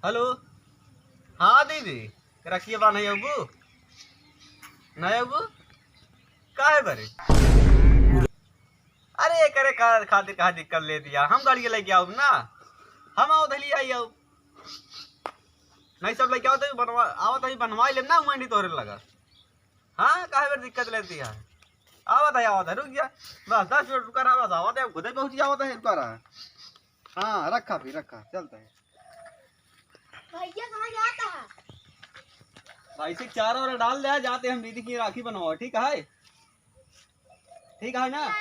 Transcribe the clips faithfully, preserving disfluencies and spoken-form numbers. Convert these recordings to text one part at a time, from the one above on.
हेलो, हाँ दीदी, रखिए बा नहीं अबू, नहीं अबू, काहे बरे? अरे करे का खातिर कहा दिक्कत ले दिया, हम गाड़ी लेके आउब ना, हम आओ धली आई आउब, नहीं सब लेके आओ तो बनवा, आवत ही बनवाई लेब ना, मंडी तोहरे लगा। हाँ, काहे बरे दिक्कत ले दिया? आवत है, आवत है, रुक जा, बस दस मिनट रुका रहा, बस आवत है, खुद ही पहुँच जावत है, रुका रहा। हाँ, रखा फिर, रखा, चलता है। भैया कहाँ जाता है? भाई से चारा वारा डाल दे, जाते हम दीदी की राखी बनवाओ, ठीक है? ठीक है ना?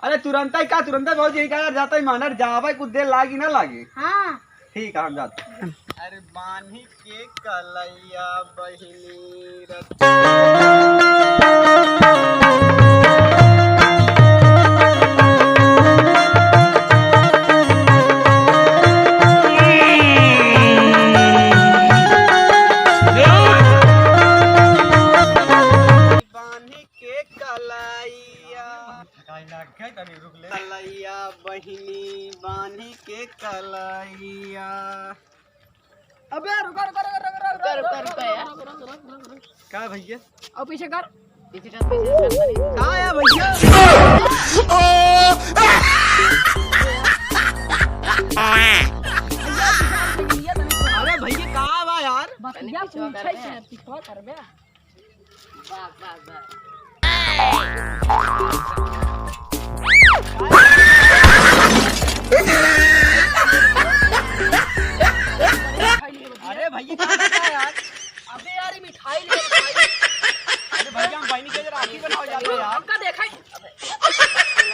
अरे तुरंत ही का, तुरंत ही भौजी, यही कहा जाता है, मानर जावे, कुछ देर लागी ना लागी। हाँ। ठीक है, हम जाते हैं। अरे बान्ही के कलैया बहिनी रत- बान्ही के कलैया, कलैया बहिनी बान्ही के कलैया। अबे रुका, रुका, रुका, रुका, रुका, रुका, रुका, रुका, रुका, रुका, रुका, रुका, रुका। का भैया? और पीछे कर। पीछे कर, पीछे कर, पीछे कर। का है भैया? अरे भैया, का बा यार? बस तनी भैया, पीछे पूछे कर से, पीछे कर बे। बस, बस, बस। अरे भैया, क्या करता है यार? अबे यार, ये मिठाई ले, मिठाई। अरे भैया, हम बहनी के राखी बनावे जाते हैं यार। हमका देखा ही।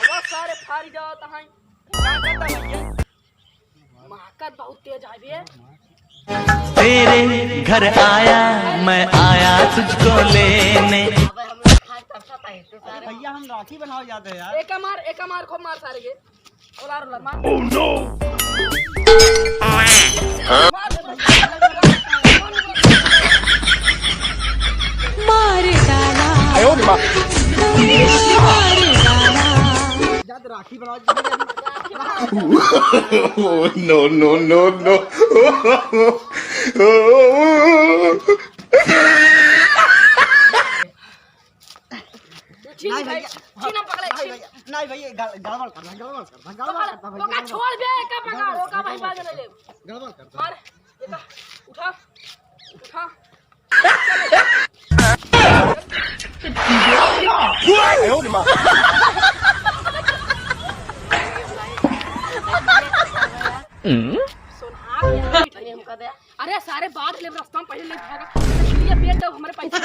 बहुत सारे फारी जाता है। क्या करता है भैया? महकत बहुत तेज आवे। तेरे घर आया, मैं आया तुझको लेने। अबे हम लोग खाए तरसत है, तू सारे भैया, हम राखी बनावे जाते हैं यार। एका मार, एका मार, खूब मार सारे के। ओला, ओला, मार। Oh no! मार, मार। मार डाला। आयो रे माँ। मार डाला। जात राखी बनाओ, जात राखी बनाओ। Oh, no, no, no, no। छीन नहीं भाई, भैया, छीन हम पकड़े, नहीं छीन। भैया, नहीं भैया, गड़-, गड़बड़ करता, गड़बड़ करता, गड़बड़ पकड़, करता भैया, ओका गड़बड़। छोड़ दे, एका पकड़, गड़बड़, ओका भाई गड़बड़, बाद में ले लेब। गड़बड़ करता। मार, एका, उठा, उठा। अरे सारे, बाद ले, रास्ता में पहले ले भागा। ये पेट दो, हमारे पैसे।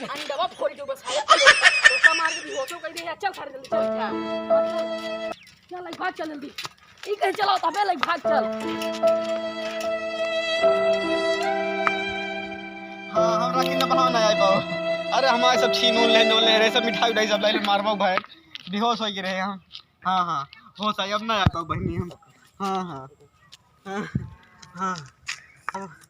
अंडवा फोड़ दो बस, सारे। धोखा मार के बेहोशो कर दे। चल सारे, जल्दी चल। चल, लाइक भाग, चल जल्दी। ई कहीं चलाओ, तबे लाइक भाग, चल। हाँ, हम राखी न बनावे ना आए पाओ। अरे, हमारे सब छीन उन ले, ले रहे, सब मिठाई उठाई सब ले, मारबो भाई। बेहोश हो गए रहे हम। हाँ, हाँ, होश आई, अब ना आ पाओ बहनी हम। हाँ, हाँ, हाँ, हाँ, हाँ।